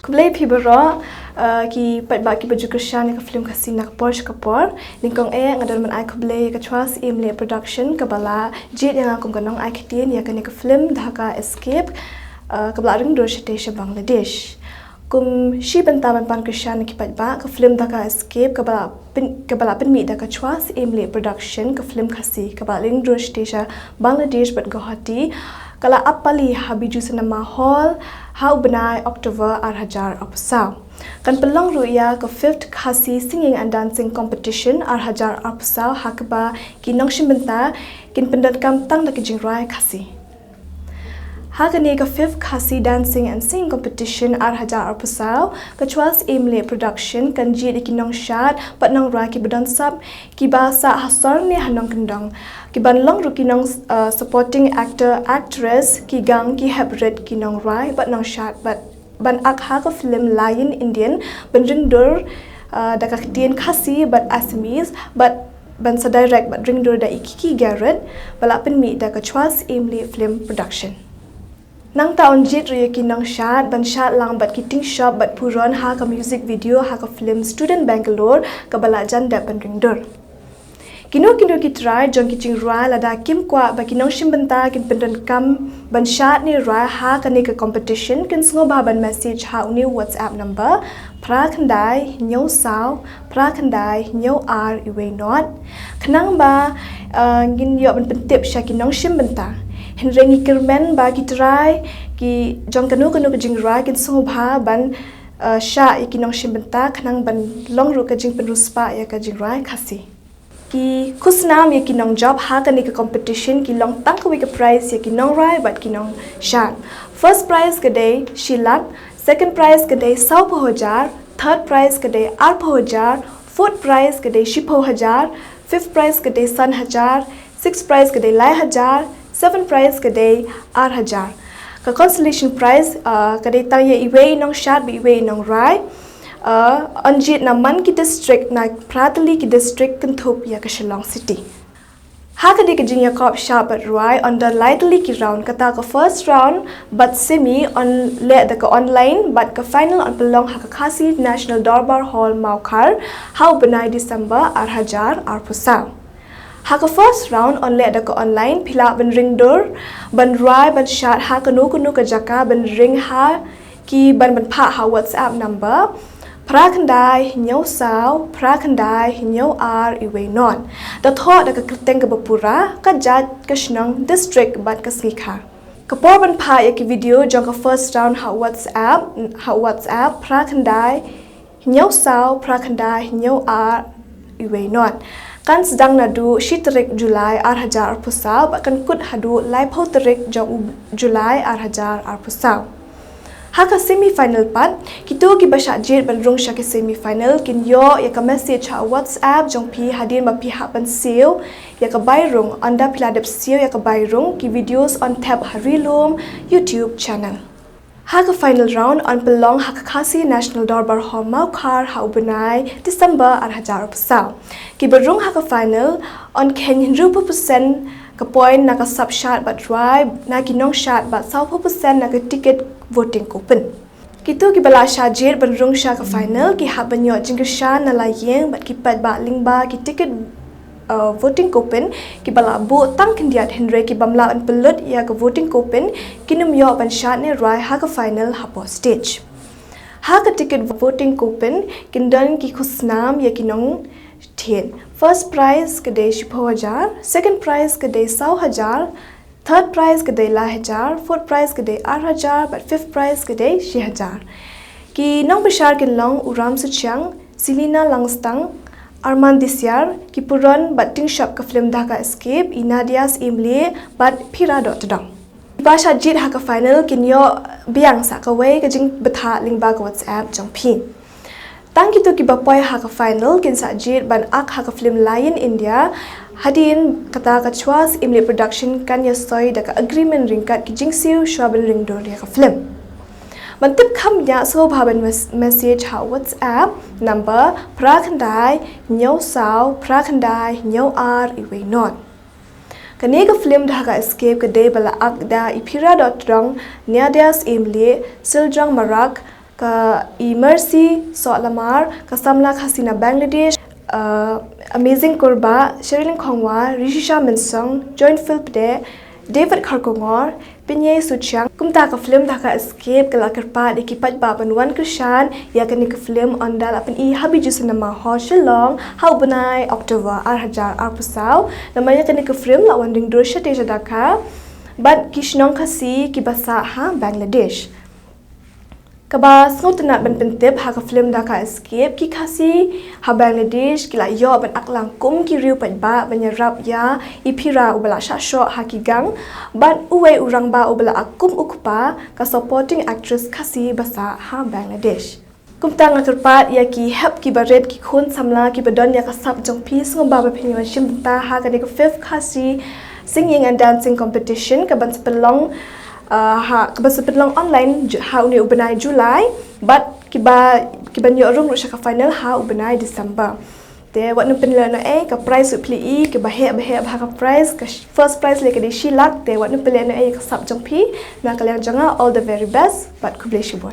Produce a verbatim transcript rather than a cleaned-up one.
Khublei phi baroh, uh, ki paidbah kiba ju kyrshan ïa ka film Khasi na ka por sha ka por. Nyngkong eh nga don ban ai khublei ïa ka Chwa Syiem Leh Production kaba la jied ïa nga kum ka nongai ktien ïa kane ka film Dhaka Escape, uh, kaba la ring dur shatei sha Bangladesh. Kum shi bynta ban pan kyrshan ïa ki paidbah, ka film Dhaka Escape kaba la pyn-, kaba la pynmih da ka Chwa Syiem Leh Production, ka film Khasi kaba la ring dur shatei sha Bangladesh bad Guwahati, ka la ap pali ha Bijou Cinema Hall ha u bnai October ar hajar arphew saw. Kan pynlong ruh ïa ka fifth Khasi Singing and Dancing Competition ar hajar arphew saw ha kaba ki nongshim bynta kin pyndonkam tang da ki jingrwai Khasi. Ha kane ka fifth Khasi Dancing and Singing Competition ar hajar arphew saw, ka Chwa Syiem Leh Production kan jied ïa ki nongshad bad nongrwai kiba don sap, kiba sah ha sor ne ha nongkyndong, kiban long ruh ki nong, uh, supporting actor, actress, ki gang, ki heprit, ki nongwai bad nongshad, bad ban ak ha ka film Lion Indian ban ring dur, uh, da ka ktien Khasi bad Assamese, bad ban sa direct bad ring dur da i Kiki Garrett, ba la pynmih da ka Chwa Syiem Leh Film Production. Nangta yn jied ruh ïa ki nongshad ban shad lang bad ki tyngshop bad puron ha ka music video ha ka film Student Bangalore kaba la jan dep ban ring dur. Kino kino ki trai jong ki jingrwai, lada kim kwah ba ki nongshim bynta kin pyndonkam ban shad ne rwai ha kane ka competition, kin sngewbha ban message ha une u WhatsApp number phra khyndai hynñiew saw phra khyndai hynñiew ar uwei not, khnang ba, uh, ngin ïoh ban pyntip sha ki nongshim bynta. Hynrei ngi kyrmen ba ki trai ki jong kano kano ka jingrwai kin sngewbha ban, uh, shah ïa ki nongshim bynta khnang ban long ruh ka jingpynriewspah ïa ka jingrwai Khasi. Ki khusnam ïa ki nongjop ha kane ka competition ki long tang kawei ka prize ïa ki nongrwai bad ki nongshad. First prize ka dei shi lak, second prize ka dei sawphew hajar, third prize ka dei arphew hajar, fourth prize ka dei shiphew hajar, fifth prize ka dei san hajar, sixth prize ka dei lai hajar, seventh prize ka dei ar hajar. Ka consolation prize, uh, ka dei tang ïa iwei i nongshad bad iwei i nongrwai. Uh, yn jied na man ki district, na phra tylli ki district kynthup ïa ka Shillong City. Ha kane ka jingïakop shad bad rwai yn don lai tylli ki round, kata ka first round bad semi yn leh da ka online bad ka final yn pynlong ha ka Khasi National Dorbar Hall Mawkhar ha u bnai December ar hajar arphew saw. Ha ka first round yn leh da ka online, phi lah ban ring dur, ban rwai, ban shad ha kano kano ka jaka, ban ring ha ki ban ban phah ha WhatsApp number phra khyndai hynñiew saw phra khyndai hynñiew ar uwei not. Da thoh da ka kyrteng kaba pura, ka jait, ka shnong, district bad ka sngi kha. Ka por ban phah ïa ki video jong ka first round ha WhatsApp, ha WhatsApp phra khyndai hynñiew saw phra khyndai hynñiew ar uwei not, kan sdang naduh shi tarik July ar hajar arphew saw bad kan kut haduh laiphew tarik jong u July ar hajar arphew saw. Ha ka semi final pat, kito kiba shah jied ban rung sha ka semi final kin ïoh ïa ka message ha WhatsApp jong phi hadien ba phi hap ban siew ïa ka bai rung. Ynda phi la dep siew ïa ka bai rung, ki videos yn thep ha Ri Lum YouTube channel. Ha ka final round yn pynlong ha ka Khasi National Dorbar Hall Mawkhar ha u bnai December ar hajar arphew saw. Kiba rung ha ka final yn kheiñ hynriewphew percent ka point na ka sap shad bad rwai na ki nongshad bad sawphew percent na ka ticket voting coupon. Kito kiba la shah jied ban rung sha ka final ki hap ban ïoh jingkyrshan na la ïing bad ki paidbah lyngba ki ticket, uh, voting coupon kiba la buh tang khyndiat, hynrei ki bym lah ban pynlut ïa ka voting coupon kin ym ïoh ban shad ne rwai ha ka final hapoh stage. Ha ka ticket voting coupon kin don ki khusnam ïa ki nongthied. First prize ka dei shiphew hajar, second prize ka dei saw hajar, third prize ka dei lai hajar, fourth prize ka dei ar hajar bad fifth prize ka dei shi hajar. Ki nongbishar kin long u Ram Suchiang, Selina Langstang, Arman Disiar, ki puron bad tyngshop ka film Dhaka Escape i Nadia Syiemlieh bad Phira Dohtdong. Kiba shah jied ha ka final kin ïoh biang sa kawei ka jingbthah lyngba ka WhatsApp jong phi. Tang kito kiba poi ha ka final kin shah jied ban ak ha ka film Lion India, hadien kata ka Chwa Syiem Leh Production kan ïasoi da ka agreement ryngkat ki jingsiew shwa ban ring dur ïa ka film. Ban tip kham bniah sngewbha ban mes-, message ha WhatsApp number phra khyndai hynñiew saw phra khyndai hynñiew ar uwei not. Kane ka film Dhaka Escape ka dei ba la ak da i Phira Dohtdong, Nadia Syiemlieh, Siljong Marak, Ka i Mercy Sohlamar, ka samla Khasi na Bangladesh, uh, Amazing Kurbah, Sherilyn Khongwa, Rishisha Mynsong, Joinful Pde, David Kharkongor, Pinyei Suchiang. Kumta ka film Dhaka Escape ka la kyrpad ïa ki paidbah ban wan kyrshan ïa kane ka film, ynda la pyni ha Bijou Cinema Hall Shillong ha u bnai October ar hajar arphew saw. Namar ïa kane ka film la wan ring dur shatei sha Dhaka bad ki shnong Khasi kiba sah ha Bangladesh. Kaba sngewtynnat ban pyntip, ha ka film Dhaka Escape, ki Khasi ha Bangladesh ki la ïoh ban aklang kum ki riew paidbah ban ïarap ïa i Phira uba la shah shoh ha ki gang bad uwei u rangbah uba la kum u kpa, ka supporting actress Khasi ba sah ha Bangladesh. Kumta nga kyrpad ïa ki hep kiba rit, ki khun samla kiba don ïa ka sap jong phi, sngewbha ba phin ïa shim bynta ha kane ka fifth Khasi Singing and Dancing Competition kaban sa pynlong, uh, ha, kaban sa pynlong online ju-, ha une u bnai July bad kiba, kiban ïoh rung ruh sha ka final ha u bnai December. Te wat nym pynlehnohei, ka prize u phi ïohi kiba heh ba heh bha, ka prize, ka sh-, first prize leh ka dei shi lak. Te wat nym pynlehnohei ka sap jong phi. Na ka liang jong nga, all the very best bad khublei shibun.